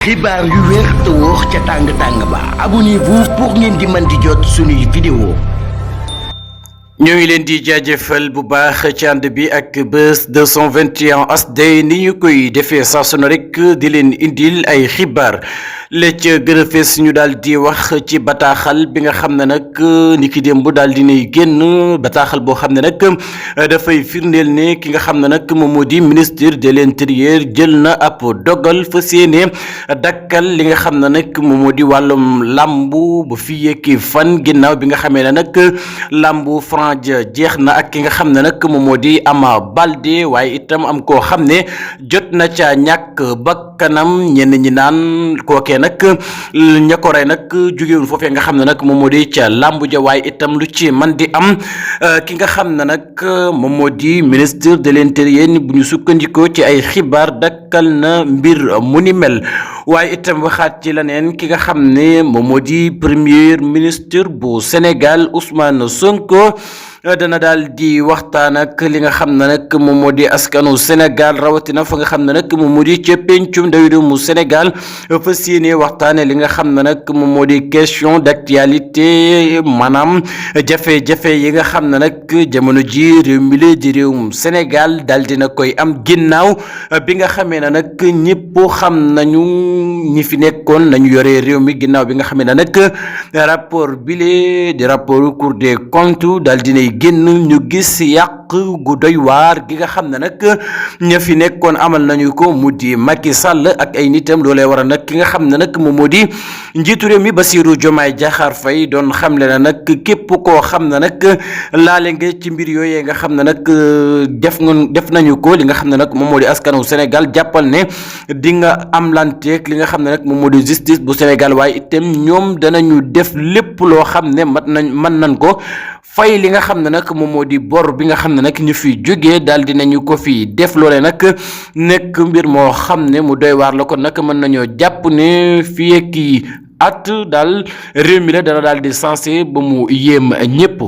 xibaar yu wér te wóor ca tàng ba abonnez-vous pour ngeen di mën di jot suñuy vidéo. ñoo ngi leen di jaajëfal bu baax ci ànd bi ak Buzz 221 HD ni ñu koy defee saa su ne rek di leen indil ay xibaar la ca gën a fees ñu daal di wax ci bataaxal bi nga xam ne nag ni ki démb daal di nay génn bataaxal boo xam ne nag dafay firndeel ne ki nga xam ne nag moom moo di ministre de l'intérieur jël na ab dogal fas yéene dakkal li nga xam ne nag moom moo di wàllum làmbu ba fii yekki fan ginnaaw bi nga xamee ne nag làmbu jeex na ak ki nga xam ne nag moom moo di Ama Baldé waaye itam am koo xam ne jot na ca ñàkk bakkanam ñenn ñi naan kookee nag ña ko rey nag jógewul foofee nga xam ne nag moom moo di ca làmbu ja waaye itam lu ci man di am ki nga xam ne nag moom moo di ministre de l'intérieur bu ñu sukkandikoo ci ay xibaar dakkal na mbir mu ni mel waaye itam waxaat ci leneen ki nga xam ne moom moo di premier ministre bu Sénégal Ousmane Sonko dana daal di waxtaan ak li nga xam ne nag moom moo di askanu Sénégal rawatina fa nga xam ne nag moom moo di ca pencum ndawi réew mu Sénégal fas yéene waxtaane li nga xam ne nag moom moo di question d'actualité maanaam jafe-jafe yi nga xam ne nag jamono ji réew mi la di réewum Sénégal daal dina koy am ginnaaw bi nga xamee ne nag ñëpp xam nañu ñi fi nekkoon nañu yore réew mi ginnaaw bi nga xamee ne nag rapport bile di rapport Cour des comptes daal dinay génn ñu gis yàq gu doy waar gi nga xam ne nag ña fi nekkoon amal nañu ko mu di Macky Sall ak ay nitam loolee war a nag ki nga xam ne nag moom moo di njiitu réew mi Bassirou Diomaye Diakhar Faye doon xamle na nag képp koo xam ne nag laale nga ci mbir yooyee nga xam ne nag def nañu ko li nga xam ne nag moom moo di askanu Sénégal jàppal ne di nga am lanteeg li nga xam ne nag moom moo di justice bu Sénégal waaye itam ñoom danañu def lépp loo xam ne mën nañ ko fay li nga xam ne nag moom moo di bor bi nga xam ne nag ñu fi jógee daal dinañu ko fi def loole nag nekk mbir moo xam ne mu doy waar la kon nag mën nañoo jàpp ne fii ak at daal réew mi la dana daal di sensé ba mu yéem ñépp